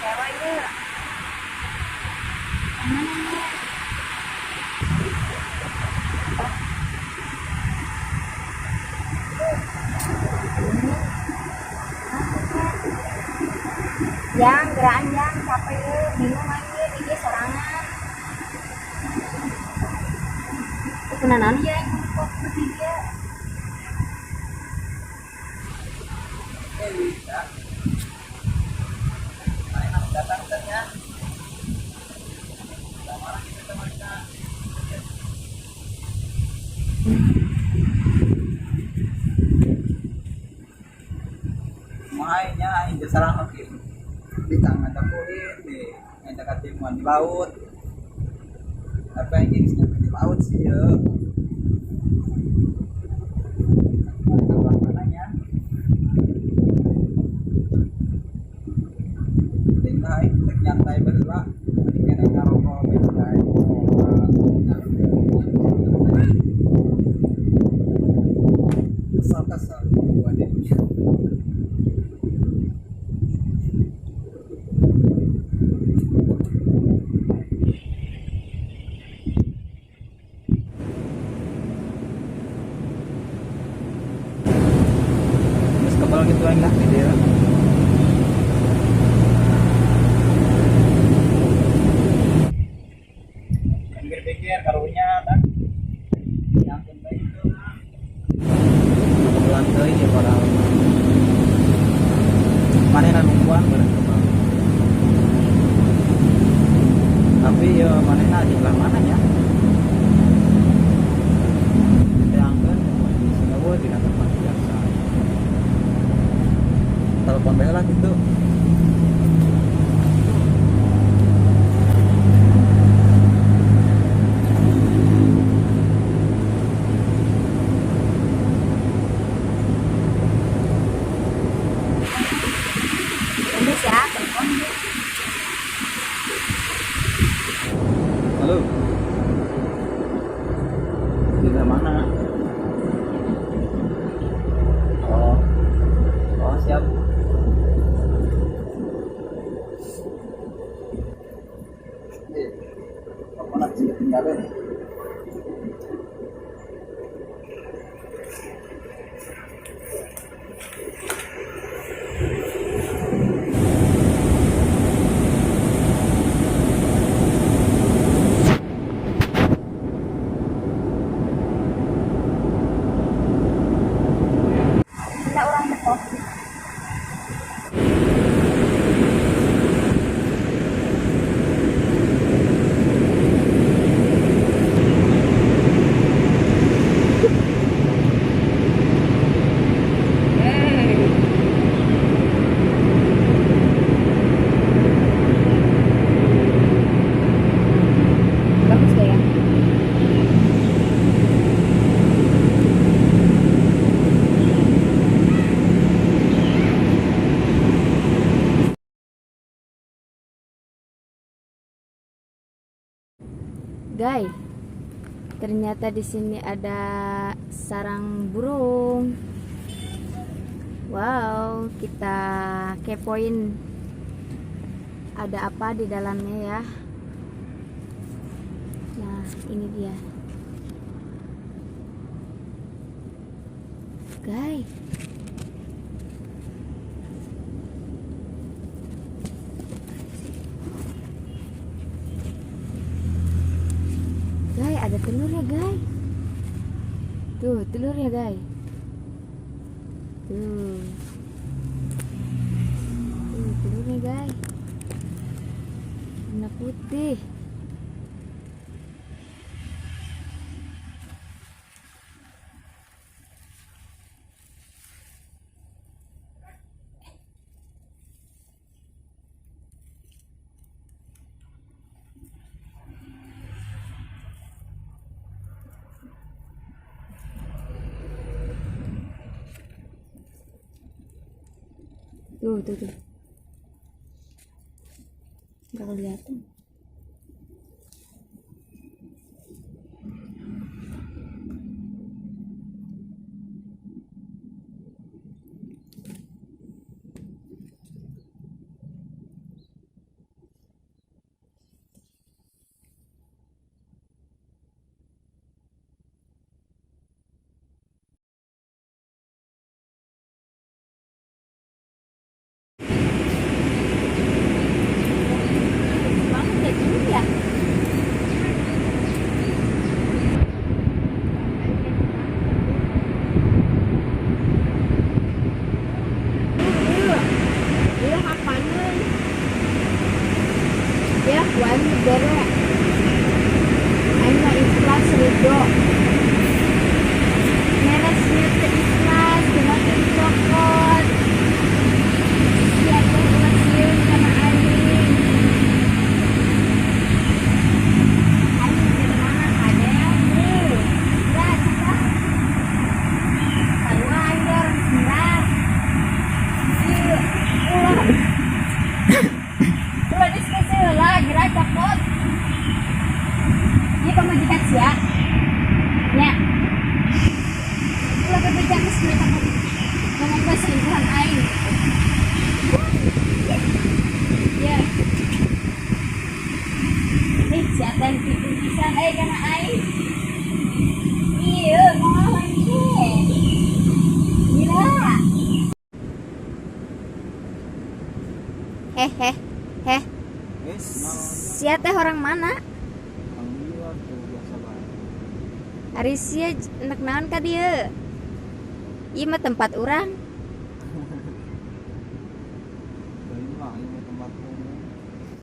Cewek ya. Mana nya? Yang gerakan yang capek ya, bingung aja di sorangan. Kenalan ya kok bertiga. Mahainya aing geus sarang oke. Di tangan dapuin di ngajak timuan di laut. Tapi aing geus nyampe di laut sih ya. Nyantai baheula kene ngarokok bae. Kesel-kesel gua deh. Terus kebal gitu aing lah di dia. Pikir-pikir karunya kan. Yang penting itu kebelan teuing ya padahal. Manehna nungguan bareng kebal. Tapi ya manehna di belah mana ya? Diteangkeun di dina tempat biasa. Telepon bae lah gitu. Ini ya, telepon deh. Halo. Di mana? Oh. Oh, siap. Apa nak sih tinggalin? Kita orang teko. Bagus gak ya? Guys, ternyata di sini ada sarang burung. Wow, kita kepoin ada apa di dalamnya ya. Nah, ini dia. Guys. Guys, ada telur ya, guys. Tuh, telur ya, guys. Tuh. Tuh, telurnya, guys. Warna putih. Tuh, tuh, tuh. Nggak kelihatan. Dibere. Aing mah ikhlas, ridho. Mere sia teu ikhlas, kumaha teu dicokot. Sia teh ulah sieun kana aing. Aing di mana kadel? Ya, cakap. Sarua aing ge orang Sunda. Ieu ulah. Ulah diskusi heula, geura cokot. Ieu pamajikan sia. Nya. Ulah bebeja, geus mereka ngomong ke selingkuhan aing. Ya. Eh, sia teh tipu pisan eh kana aing. Iya, ngomong ge. Gila. Heh heh heh. Eh, Sia teh orang mana? orang luar tuh biasa banget. Ari sia nek naon ka dieu? Ieu mah tempat urang. Ini mah ini tempat umum.